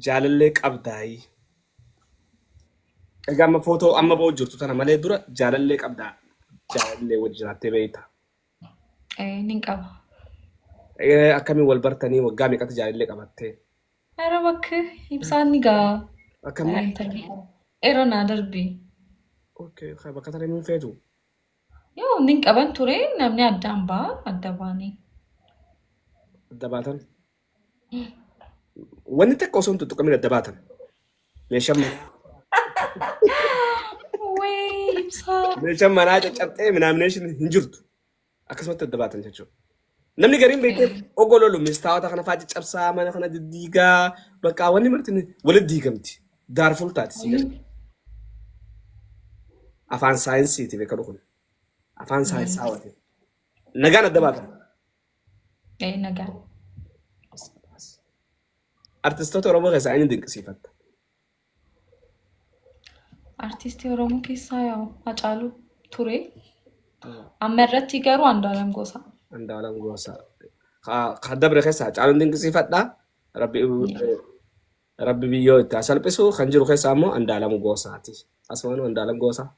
Jaalallee qabdaayi. Egaa amma footoo amma ba'u jirtu tana malee dura jaalallee qabdaa. Jaalallee wajji jiraattee beekta. Nin qaba. Akkamiin wal bartanii waggaa meeqatti jaalallee qabattee? Ara bakka ibsaan ni gaa. Akkamii? Irra naa darbi. Okay, bakka tana hin feetu. Yoo nin qaban ture namni addaan ba'a adda baanee. Adda baatan. Wanni takka osoo hin tuttuqamin adda baatan. Meeshaan manaa Wayii ibsaa. meeshaan manaa caccabxee minaamination hin jirtu. Akkasumatti adda baatan jechuudha. Namni gariin beektee ogololu mistaawota kana fa'aa caccabsaa mana kana diddiigaa bakka wanni marti walitti diigamti. Daarful taati sii gadi. Afaan saayinsiiti beekadu kun. Afaan saayinsaawati. Nagaan adda baatan. Ee nagaan. Artistoota Oromoo keessaa eenyu dinqisiifatta? Artistii Oromoo keessaa yaa Hacaaluu ture. Amma irratti garuu Andu'aalam Gosaa. Andu'aalam Gosaa. Ka dabre keessaa Hacaaluun dinqisiifadha. Rabbi Rabbi biyyoo itti haa salphisu. Kan jiru keessaa immoo Andu'aalam Gosaati. Asumaanuu Andu'aalam Gosaa.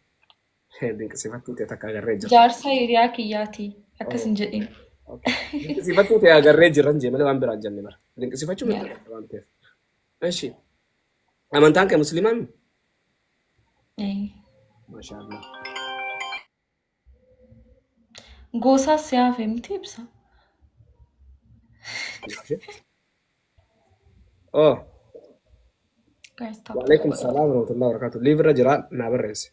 Dinqisiifattuu ta'e takka agarree jirra. Jaarsa hiriyaa kiyyaati. Akkas hin jedhin. Dinqisiifattuu ta'e agarree jirran jee malee waan biraan jenne bara. Dinqisiifachuu mirga qabda waan ta'eef. Eshi. Amantaan kee musliimaa mi? Ee. Maashaallah. Gosaas si hafe miti ibsa. Oh, Guys, tap tap waalaikum godhaa. salaam warahmatullahi wabarakatuh. Live irra jira naa barreesse.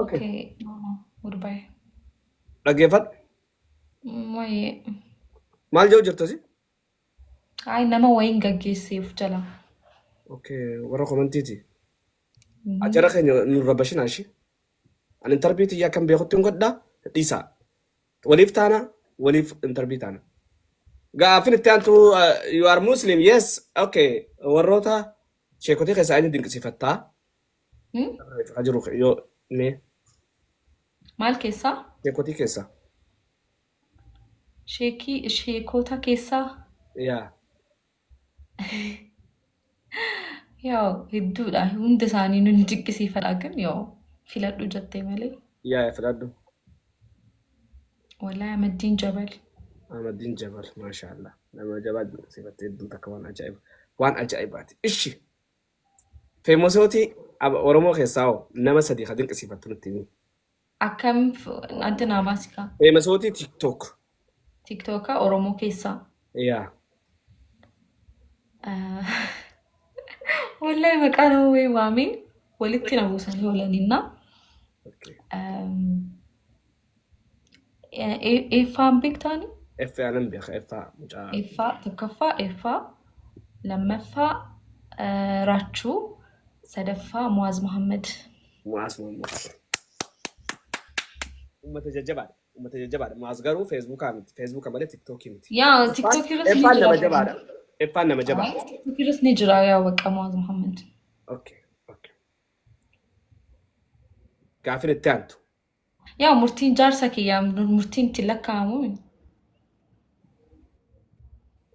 Okay. Okay, no, no, goodbye. Dhaggeeffadhu. Wayii. Maal jedhu jirtu asi? Ay, nama wayiin gaggeessee of jala. Okay, warra komantiiti. Jara keenya nu rabbashinaa ishii. Ani intarbii tiyya akkan beekutti hin godhaa dhiisaa. Waliif taana waliif intarbii taana. Gaafin itti aantu you are Muslim yes okay warroota sheekotii keessaa eenyu dinqisiifattaa? Ka jiru yoo mee Maal keessaa? sheekotii keessaa. Sheekii sheekota keessaa? Yaa. Yaa hedduudha. Hunda isaanii nun dinqisiifadha ግን ያው filadhu jettee malee. Yaa filadhu. Wallahi Ahmaddiin Jabal. Ahmaddiin Jabal maashaallah nama jabaa dinqisiifatte hedduu takka waan ajaa'iba waan ajaa'ibaati. Ishi feemosootii Oromoo keessaa hoo nama sadii ka dinqisiifattu nutti himi. Akkam adda naa baasi kaa. Feemasootii TikTok. TikToka Oromoo keessaa. Yaa. Wallahi maqaa nama wayii waamee walitti na buusanii oolaniinna. Okay. Eeffaan beektaani? Effaa nan beeka Effaa mucaa. Eeffaa tokkoffaa Eeffaa lammaffaa Raachuu sadaffaa Muwaaz Muhammad. Mu'aaz Muhammad. Uummata jajjabaadha. Uummata jajjabaadha. Mu'aaz garuu Feesbuukaa miti. Feesbuuka malee Tiktookii miti. Yaa TikTok irras ni Effaan jira. nama jabaadha. Effaan nama jabaadha. TikTok irras ni jira yaa baqa Muwaaz Muhammad. Okay. Okay. Gaafin itti aantu. Yaa murtiin jaarsa kiyyaa murtiin itti lakkaa'amu.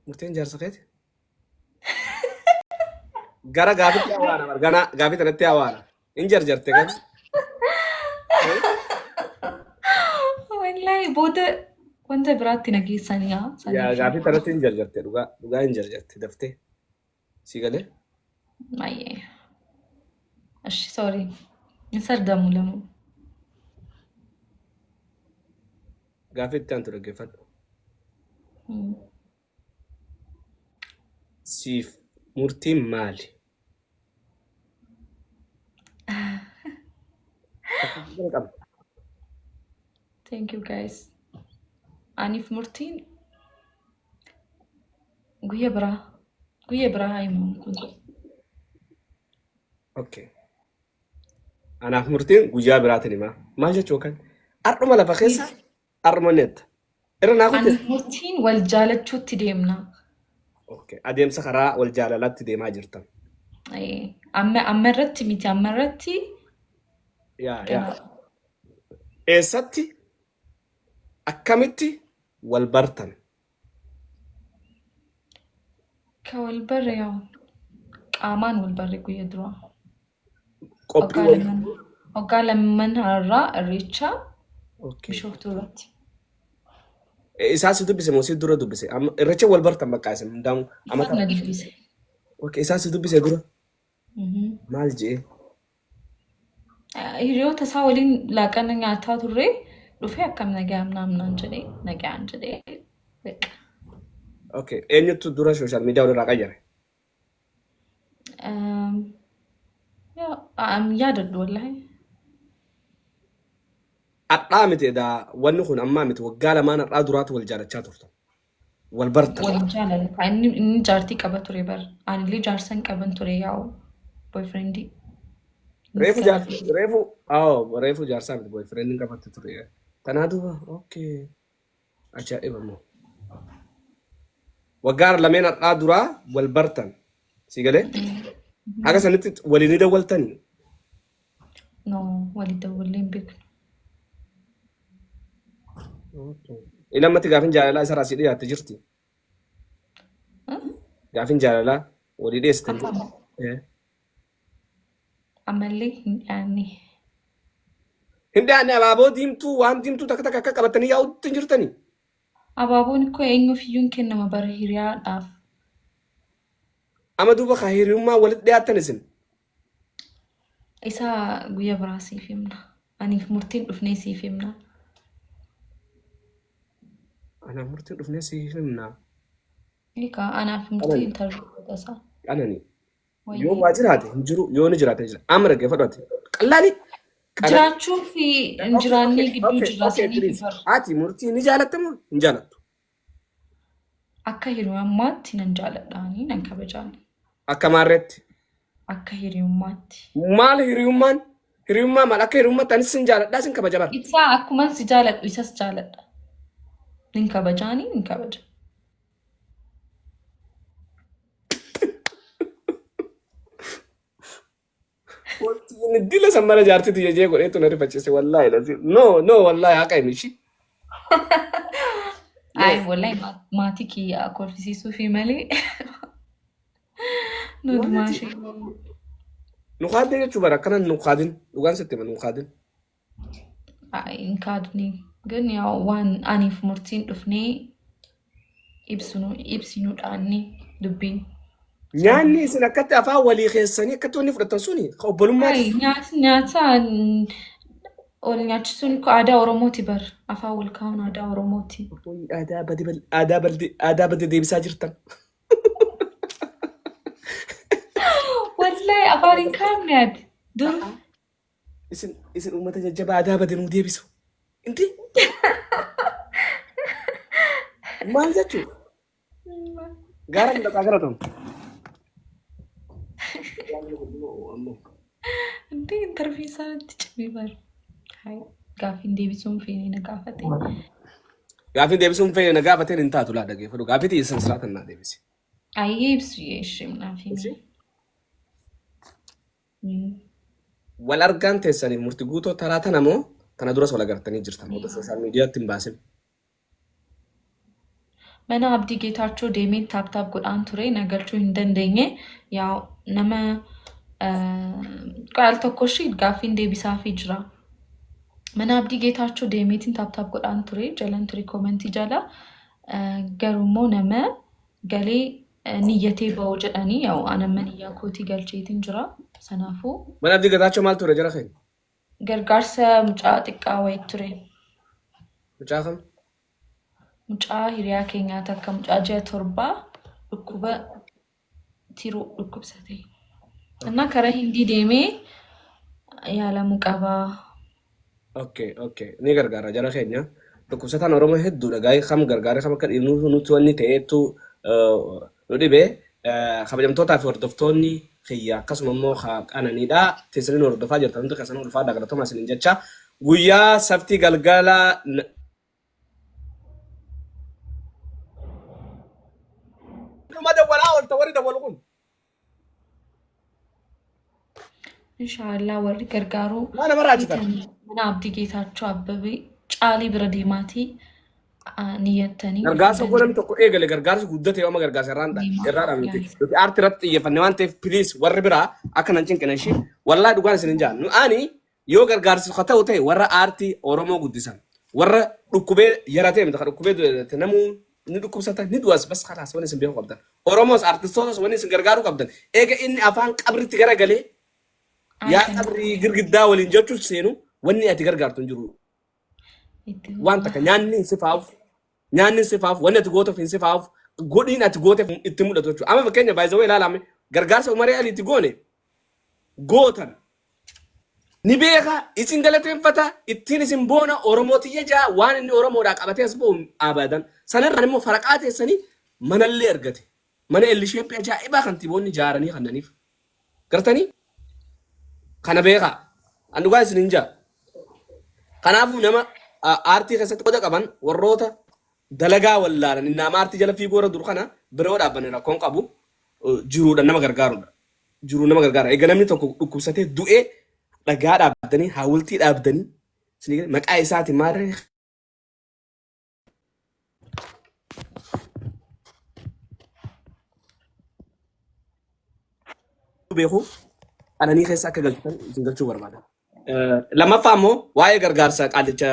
Murteen jaarsa keeti? Gara gaafitti hawaana bar ganaa gaafii tanatti hawaana. Hin jarjarte gana. Wallahi booda wanta biraatti na geessan yaa. Yaa gaafii tanatti hin jarjarte dhugaa dhugaa hin jarjarte daftee. Si galee? Mayyee. Ashi sorry. Hin sardamu lamu. Gaafii itti aantu dhaggeeffadhu. Siif murtiin maali? Qaba. Thank you guys. Aniif murtiin guyya biraa. Guyya biraa haa himamu kun. Okay. Anaaf murtiin guyyaa biraatiin himaa. Maal jechuu kan? Har'uma lafa keessa har'uma netta. Irra naa kutte. Aniif murtiin wal jaalachuutti deemna. Okay. Adeemsa karaa wal jaalalaatti deemaa jirtan. Amma irratti miti amma irratti Yaa yaa. ganaa. Eessatti akkamitti wal bartan? Ka wal barre yaa qaamaan wal barre guyya duraa. Qophii Waggaa wayii. lamaan waggaa lamaan har'aa Irreecha Okay. Bishooftuu irratti. Isaa si dubbise moo si dura dubbise? Amma irreecha wal bartan bakka isin hundaa'u Isaan amata. na dubbise. Okay, isaa si dubbise dura maal je'e? Hiriyoota isaa waliin laaqana nyaataa turre dhufee akkam nagaan naamnaan jedhee nagaan jedhee beqa. Okay, eenyutu dura sooshaal miidiyaa walirraa qayyare? Yaadadhu wallahi. Hadhaa miti edaa wanni kun ammaa miti waggaa lamaan hadhaa duraatu wal jaalachaa turtan. Wal bartan. Wal jaalala. Inni jaartii qaba ture bar. Anillee jaarsa hin qaban ture yaa'u boyfriendii. Innis Reefu qaba jaarsa ture. reefu awoo reefu jaarsaa miti boyfriendiin qabatte ture. Tanaa duuba okay ajaa'iba immoo. Waggaa lameen hadhaa duraa wal bartan. Si galee? Haga sanitti walii ni dawwaltanii. No, walii dawwallee hin beeknu. Inni ammatti gaafin jaalalaa isarraa si dhiyaatte jirti. Gaafin jaalalaa walii dhiyeessitan Amma jirti. ammallee hin dhiyaanne. Hin dhiyaanne abaaboo diimtuu waan diimtuu takka takka akka qabatanii yaa'utti hin jirtanii. Abaaboon koo eenyuuf iyyuu hin kennama bara hiriyaadhaaf. Amma duuba kaa hiriyummaa walitti dhiyaattan isin. Isa guyya biraa siif himna. Aniif murtiin dhufnee siif himna. Anaa murtiin dhufnee si himna. Egaa anaaf murtii Qanani. intarviiyuu godha isaa. Qanani. Yoo Wayyee. waa jiraate hin jiru yoo ni jiraate jira. Amma dhaggeeffadhu ati. Qallaali. Qanani. Jiraachuu fi hin Okay, jiraannee okay, gidduu okay, jirra okay, saniif please. bar. Ati murtii ni jaalatta moo hin jaalattu? Akka hiriyummaatti nan jaaladhaanii nan kabajaan. Akka maarreetti. Akka hiriyummaatti. Maal hiriyummaan? Hiriyummaa maal? Akka hiriyummaatti anis sin jaaladhaa sin kabaja bara. Ibsaa akkuman si jaaladhu isas jaaladha. Nin kabajaanii nin kabaja. Wanti inni dila san mana jaartitu jejee godheetu na rifachiise wallaahi lazi. No, no, wallaahi haqa himi ishii. No. Ay wallahi maatii kiyya kolfisiisuu fi malee nudumaa Maaliti? ishee. Nu kaadde jechuu bara akkana nu kaadin. Dhugaan sitti hima nu kaadin. Ay hin kaadne. ግን ያው waan aniif murtiin dhufnee ibsinu ibsinuudhaanni dubbiin Nyaanni sanaaf. isin akkatti afaan walii keessanii akkatti wanni fudhatan suni ka obbolummaati. Ay nyaata nyaata ol nyaachisuun koo aadaa Oromooti bar. Afaan wal kaa'uun aadaa Oromooti. Aadaa bade aadaa balde aadaa bade deebisaa jirtan. Wallahi afaan hin kaa'amne ati dur. Isin uummata jajjabaa aadaa bade nuu deebisu. Inti maal jechuu? Gaara mul'ataa gara ta'u. እንዴ interview isaatti cimee bar. Hai gaaffiin deebisuun feene na gaafate. Gaaffiin deebisuun feene na gaafateen hin taatu laa dhaggeeffadhu. Gaaffii xiyyeessan siraatan naa deebisi. Ayyee ibsu ishee naaf Ibsi? himi. Wal argaan teessanii murtii guutoo taraa tana moo tana duras wal agartanii jirtan odoo sooshaal miidiyaatti hin baasin. Mana Abdii Geetaachoo deemee tap tap godhaan ture na galchuu hin dandeenye. Yaa nama qaal tokko ishee gaaffiin deebisaafii jira. Mana Abdii Geetaachoo deemeetiin tap tap godhaan ture jalan ture koomentii jala. Garuu immoo nama galee niyyatee ba'u jedhanii yaa'u ana maniyyaa kootii galcheetiin jira. Sanaafuu Mana Abdii Geetaachoo maal ture jara keenya? gargaarsa mucaa xiqqaa wayii ture. Mucaa kam? Mucaa hiriyaa keenyaa takka mucaa ji'a 7 dhukkuba tiruu dhukkubsate. እና karaa Hindii deemee yaalamuu qaba. Okay, okay. Ni gargaara jara keenya. Dhukkubsataan Oromoo hedduudha. Gaa'ee kam gargaaree kam akka dhiibnu nuti wanni ta'eetu nu dhibe. Kabajamtootaa fi hordoftoonni kiyya akkasuma immoo qananiidha. Teessanii nu hordofaa jirtan hundi keessanuu ulfaadha galatoomaa isiniin jecha. Guyyaa saftii galgala Numa dawwalaa oolta warri dawwalu kun. Inshaallah warri gargaaruu Maa nama raajitan? feetan mana Abdii Geetaachoo Abbabee Caalii bira deemaatii Niyyattanii dhufuu Gargaarsa koo namni dandeessu. tokko eegale gargaarsi guddate amma gargaarsa irraan Deemaa irraa nuti yaali. nuti aartii irratti xiyyeeffanne waan ta'eef please warri biraa akka nan cinqine ishii wallaahi dhugaan isin hin jaan nu ani yoo gargaarsi haa ta'u ta'e warra aartii Oromoo guddisan warra dhukkubee yaratee miti ka dhukkubee du'e namuu ni dhukkubsata ni du'as bas kalaas wanni isin beekuu qabdan Oromoos aartistootas wanni isin gargaaruu qabdan eega inni afaan qabritti garagalee yaa Aartiin qabrii girgiddaa waliin jechuun seenu wanni ati gargaartu hin jiru itti waan fufaa. takka nyaanni hin sifaaf nyaanni hin sifaaf wanni ati gootuuf hin sifaaf godhiin ati gooteef itti mul'atu jechuudha. Amma fakkeenya baay'ee ilaalame gargaarsa Umaree Aliitti goone gootan ni beeka isin galateeffata ittiin isin boona Oromoo tiyya jaa waan inni Oromoodhaa qabatee as ba'u abadan sanarraan immoo faraqaa teessanii manallee argate mana ellisheeppii ajaa'ibaa kan tiboonni ijaaranii kannaniif gartanii kana beekaa an dhugaa isin hin jaa. Kanaafuu nama aartii keessatti qooda qaban warroota dalagaa wallaalan inni nama aartii jala fiiguu warra dur kana biroo dhaabbanne rakkoon qabu jiruudha nama gargaarudha. Jiruu nama gargaara. Egaa namni tokko dhukkubsatee du'ee dhagaa dhaabdanii haawultii dhaabdanii isinii galee maqaa isaatiin maarree beeku qananii keessa akka galchitan isin galchuu barbaada. Lammaffaa immoo waa'ee gargaarsa qaallicha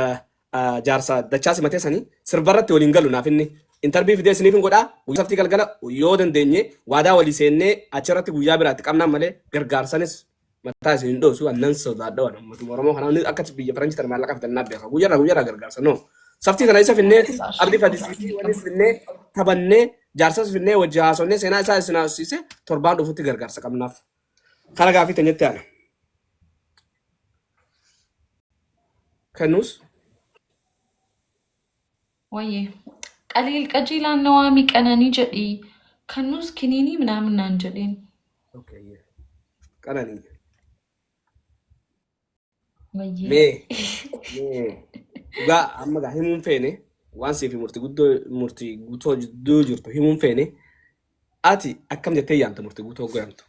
jaarsa dachaa simatee sanii sirbarratti waliin galu naaf inni intarbii fidee isiniif hin godhaa guyyaa saftii galgala yoo dandeenye waadaa walii seennee achirratti guyyaa biraatti qabnaan malee gargaarsanis mataa isin hin dhoosu annan sodaadha waan uummatuma Oromoo kanaa inni akka biyya faranjii tana maallaqa fidan naa beeka guyyarraa guyyarraa gargaarsa no saftii kana isa finneeti abdii fadisii fi wanni finnee taphannee jaarsas finnee wajji haasofnee seenaa isaa isin haasofsiise torbaan dhufutti gargaarsa qabnaaf kana gaafii teenyatti aana kennuus Wayyee qaliil qajeelaan na waami qananii jedhii kannuus kiniinii ምናምን naan jedheen. Okay, yeah. Qananii. Wayyee. Mee mee dhugaa amma gaa himuun feene waan siif murtii guddoo murtii guutoo jidduu jirtu himuun feene ati akkam jettee yaamta murtii guutoo hoggoo yaamtu?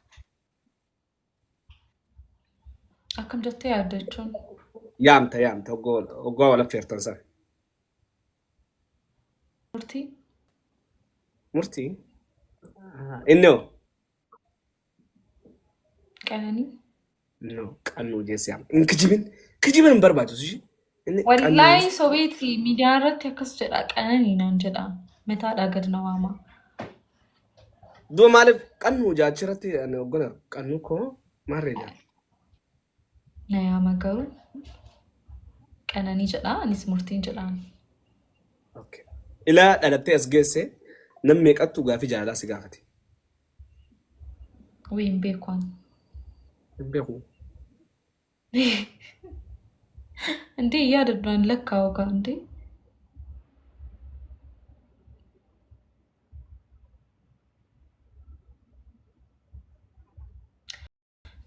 Akkam jettee yaadda jechuun? Yaamta yaamta hoggoo hoggoo wal affeertan sana. Murtii? Murtii? Inni hoo? Qananii? No, qannuu jeessi yaama. Hin kijibin. Kijibin hin barbaachisu ishee. Inni qannuu. Wallaahi sobeeti miidiyaa irratti akkas jedha qananii naan jedha. Mataadhaa gad na waama. Duuba maaliif qannuu jaachirratti ani hoggana qannuu koo maarree jaa. Na yaama garuu qananii jedha anis murtiin jedhaan. Okay. Ilaa dhalattee as geesse nam meeqattu gaafii jaalalaa si gaafate? Wii hin beeku ani. Hin beeku. Indee yaada duraan lakkaa'u kaa indee.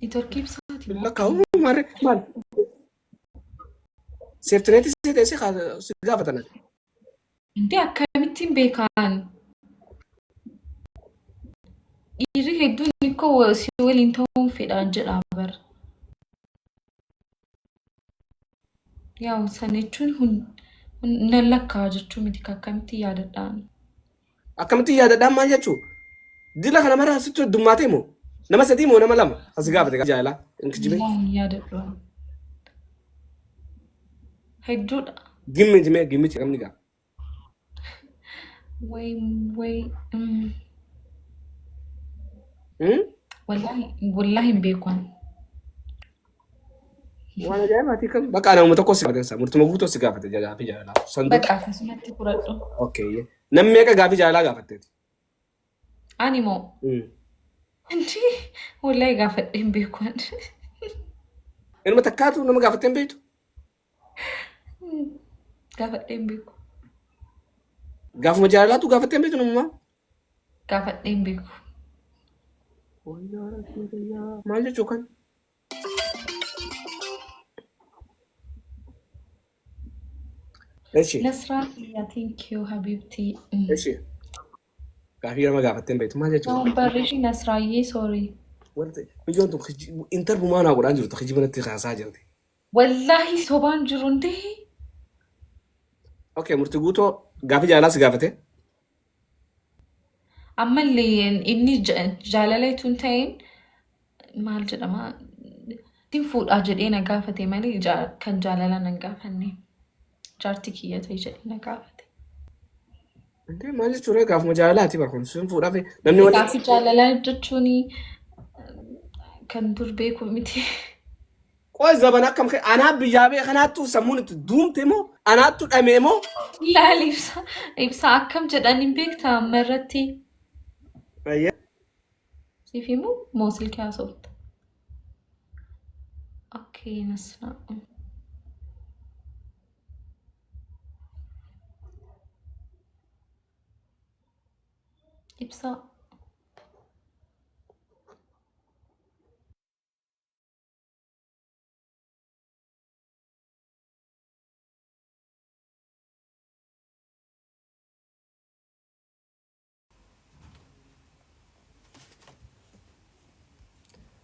Neetworkii ibsaati Hin moo lakkaa'u akkami? maarree maal? Seeftineetii si ta'e si gaafatan. Indee akkamittiin beekaan? Dhiirri hedduun ikkoo si waliin ta'uun fedhaan jedhaa bar. Yaa'u sana jechuun nan lakkaa'a jechuu miti akkamittiin yaadadhaan. Akkamittiin yaadadhaan maal jechuu? Dila kana maraa sitti heddummaatee moo? Nama sadii moo nama lama? Asi gaafate jaalala hin kijibin. Wallaahi hin yaadadhu ani. Hedduudha. Gimmiti mee gimmiti namni gaa. Way way Hmm? wallaahi wallaahi hin beeku ani. Waan ajaa'ibaati kan bakka namuma tokko si gaafate murtuma guutuu si gaafate gaafii jaalalaa. San dura. Bakka akkasumatti fudhadhu. Okay. Namni meeqa gaafii jaalalaa gaafatteeti? Ani moo Inti wallaahi gaafadhee hin beeku ani. Ilma takkaatu nama gaafattee hin beektu? Gaafadhee hin beeku. Gaafuma jaalalaatu gaafattee hin beektu namummaa? Gaafadhee hin beeku. Wayyaa rabbii kiyyaa. Maal jechuu kan? Eshi. Nasraa kiyya thank you habibti. Eshi. Gaafii nama gaafattee hin beektu maal jechuudha? Naman barreessi Nasraayyee sorry. Wanti biyyoon tun intarvumaa naa godhaan jirtu kijiba natti kaasaa jirti. Wallaahi sobaan jiru hundee. Okay, murtii guutoo Gaafii jaalalaa si gaafate? Ammallee inni jaalala itoo hin ta'in maal jedhama sin fuudhaa jedhee na gaafate malee kan jaalala nan gaafanne. Jaartii kiyya ta'e jedhee na gaafate. Indee maal jechuudha gaafuma jaalalaati bara kun sin fuudhaaf namni wanni Gaaffii jaalalaa jechuun kan dur beeku miti. Qoy zabana akkam ka'e anaa biyyaa bee kanaattu sammuun itti duumte moo anaattu dhamee moo Laali ibsa ibsa akkam jedhan hin beektaa amma irratti Ayyee. siif himu moo silkii haasofta? Okay, nasra. Ibsa.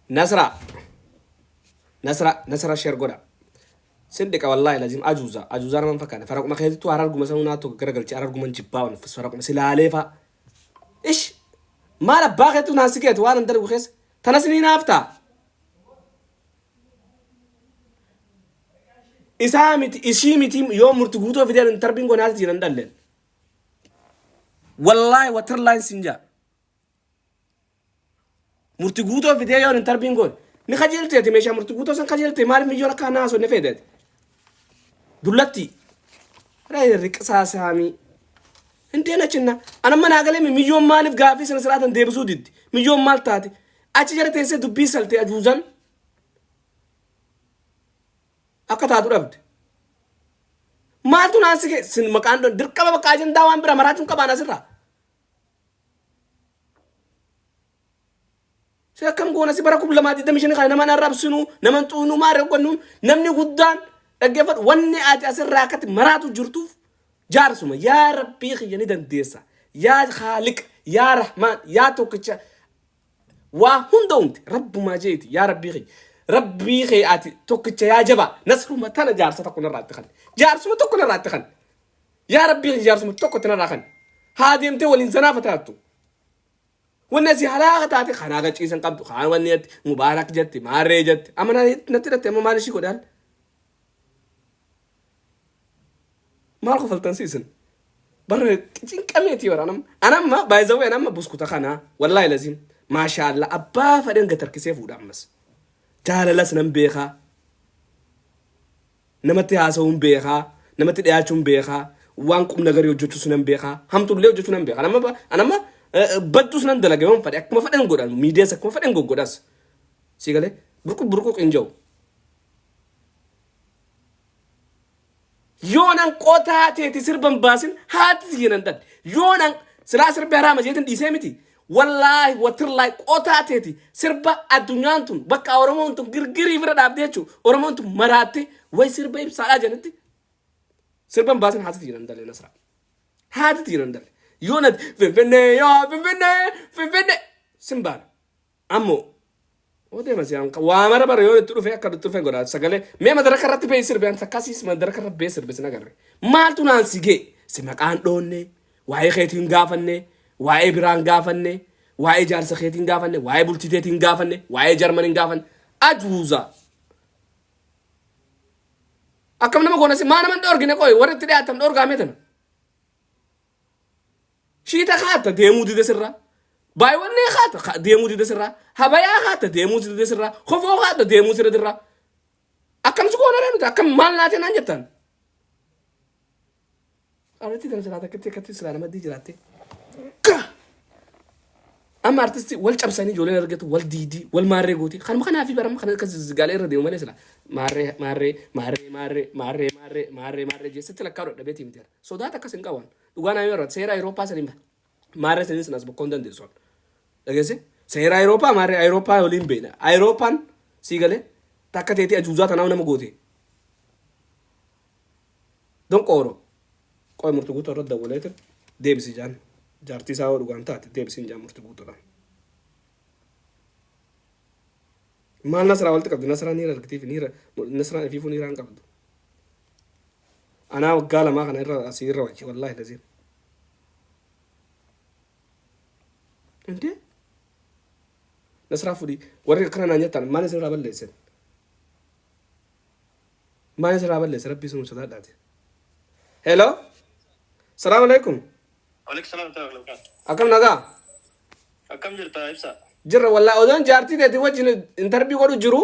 Nasra Nasra Nasra share godha. Sin dhiqa wallaahi lazim ajuuza ajuuzaa nama hin fakkaanne faraquma keetittuu hararguma sanuu naattu garagalchi hararguman jibbaa wan faraquma silaalee fa'a. Ish maal abbaa keetu naan si keetu waan hin dalagu keessa tanas ni naaftaa. Isaa miti ishii miti yoo murti guutoo fideen hin tarbiin gonaati jiran dhalleen. Wallaahi waterline sin jaa. Murti guutoo fidee yoo hin tarbiin goone. Ni kajeelteeti meeshaa murti guutoo san kajeelte maaliif miyyoon akka kanaa haasofne feeteeti. Dullatti. Riqisaa saamii. Hin achinna. Anamma naa galee miyyoon maaliif gaafii sana siraatan deebisuu diddi. Miyyoon maal taate. Achi jala teessee dubbii saltee ajuuzan. Akka taatu dhabde. Maaltu naan si sin maqaan dirqama bakka ajandaa waan bira maraachuun qabaan asirraa. Si akkam goona si bara 2025 kana nama arrabsinu nama xuunu maal godhannu namni guddaan dhaggeeffadhu wanni ati asirraa akkatti maraatu jirtuuf jaarsuma yaa rabbii kiyya ni dandeessa yaa khaaliq yaa rahmaan yaa tokkicha waa hunda uumte rabbumaa jeeti yaa rabbii kiyya rabbii kee ati tokkicha yaa jabaa nasruma tana jaarsa tokko narraa itti kan jaarsuma tokko narraa itti kan yaa rabbii kiyya jaarsuma tokko itti narraa kan haa deemtee waliin zanaafa taattu. Wanni asii halaaka taate kanaa gachiisan qabdu kaan wanni jetti mubaarak jetti maarree jetti amma natti hidhatte amma maal ishii godhaan maal kofaltan siisin barra cinqameetii bara anam anamma by the way anamma buskuta kana wallahi lazim maashaallah abbaa fadhen gatarkisee fuudha ammas jaalalas nan beekaa Namatti haasa'uun beekaa, namatti dhiyaachuun beekaa, waan qubnagarii hojjechuus nan beekaa, hamtullee hojjechuu nan beeka. Anamma anamma badduus nan dalaga yoon fedhe akkuma fedhan godha miidiyaas akkuma fedhan goggodhas. Si galee burquq burquq hin jiru. Yoo nan qotaa teeti sirban baasin haati tiyya nan dhabde. Yoo nan silaa sirbi haraama jeetin dhiisee miti. Wallaahi watirlaay qotaa teeti sirba addunyaan tun bakka Oromoon tun girgirii bira dhaabdee jechuun Oromoon tun maraatte way sirba ibsaadhaa jedhanitti sirban baasin haati tiyya nan dalle Nasraa. Haati tiyya nan dalle. Yoo nati finfinnee yoo finfinnee finfinnee sin baana. Ammoo oo deema si hanqa waa mara bara yoo itti dhufe akka itti dhufe godha sagalee mee madaraka irratti ba'ee sirbe an takkasiis madaraka irratti ba'ee sirbe sin agarre maaltu naan si gee si maqaan dhoonne waa'ee keetiin gaafanne waa'ee biraan gaafanne waa'ee jaarsa keetiin gaafanne waa'ee bultii teetiin gaafanne waa'ee jarmaniin gaafanne ajuuza akkam nama goona si maa nama hin dhoorgine qoy warri itti dhiyaatan dhoorgaamee tana Shiita kaatta deemuu dide sirraa. Baay'oonnee kaatta deemuu dide sirraa. Habayaa kaatta deemuu dide sirraa. Kofoo kaatta deemuu sirra dirraa. Akkam si goona nuti akkam maal naatee naan jettan. Arti tana silaa takkatti akkatti silaa namaddii jiraatte. Amma artistii wal cabsanii ijoolleen argatu wal diidii wal maarree gooti. Kanuma kanaafi barama kana akka zizzigaalee irra deemu malee sila maarree maarree maarree maarree maarree maarree maarree maarree jeessatti lakkaa dhadhabeetii miti. Sodaata akkas hin qaban. Dhugaa naa yoo irratti seera Awurooppaa saniin maarree saniin sin as bokkoo hin dandeessu. Dhageesse? Seera Awurooppaa maarree Awurooppaa waliin beekna. Awurooppaan sii galee takka teetii ajuuzaa tanaa nama goote. Donqooro. Qoy murti guutuu irratti dawwaleetin deebisi jaan. Jaartii isaa yoo dhugaan taate deebisiin jaan murti guutuudhaan. Maal Nasraa walitti qabdi? Nasraa niira argitiif niira Nasraan ifiifuu niiraa hin qabdu. Anaa waggaa lamaa kana irra asii irra wajji wallaahi laziim. Indee Nasraa fudhii warri akkana naan jettan maal isinirraa balleessan? Maal isinirraa balleessa rabbii sun sodaadhaati. Hello? Salaamu alaikum. Waalaikum salaam wa rahmatullahi wa barakatuh. Akkam nagaa? Akkam jirta ibsa? Jirra wallaahi odoon jaartii teetii wajjin intarbii godhu jiru.